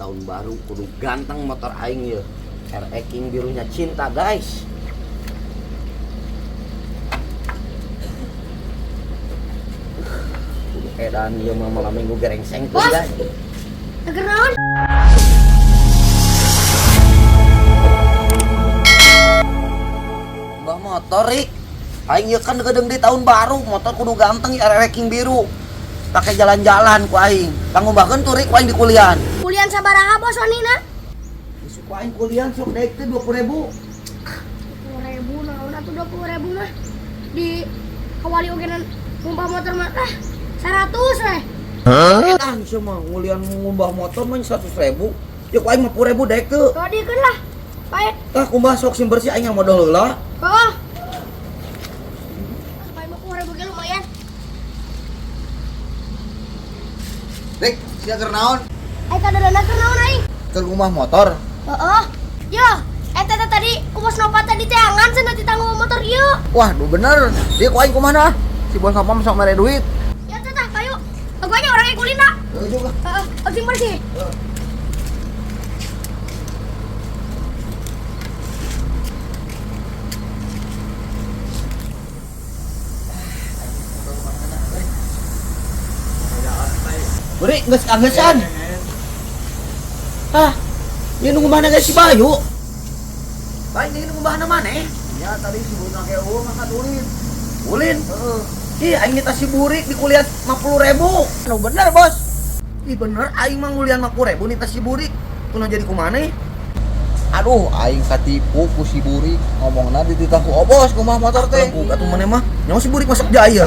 Tahun baru kudu ganteng motor aing ye. RE King birunya cinta, guys. Kudu edan ieu mah malam minggu gerengseng tuh, Bos. Guys. Teger naon? Mbah motor, Rik. Aing ieu kan degedeung di tahun baru, motor kudu ganteng RE King biru. Pakai jalan-jalan ku aing. Pangumbahkeun tuh, Rik, ku aing di kulian. Kulian sabaraha bos wanina? Ku aing kulian sok daek teh 20.000. 20.000 naon atuh 20.000 mah. Di kawali oge ngumbah motor mah ah 100 weh. Edan sia mah ngulian ngumbah motor mah 100.000. Ya ku aing 50.000 daek teu. Rodikeun lah. Baik. Tah kumbah sok sim bersih aing yang modal heula. Oh. Supaya 50.000 ge lumayan. Rik, sia keur naon? Ai kadadana keur naon aing? Keur ngumbah motor. Heeh. Yo, eta teh tadi ku bos Nova tadi teangan cenah ditanggung motor ieu. Wah, duh bener. Dia ku aing kumaha? Si bos Nova mah sok mere duit. Ya teh tah, kayu. Aku aja orang kulina. Heuh juga. Heeh, sing bersih. Beri geus angeusan. Ah, ieu nu ngumbahna geus si Bayu. Bayu ieu nu ngumbahna maneh? Ya tadi si bos nake eueuh maka ulin. Ulin. Heeh. Ih, aing nita si Burik di kuliah 50.000. Nu bener, Bos. Ih bener aing mah ngulian 50.000 nita si Burik. Kuno jadi kumaneh? Aduh, aing katipu ku si Burik ngomongna dititah ku obos kumaha motor teh. Buka tuh maneh mah. Nyawa si Burik masuk jaya.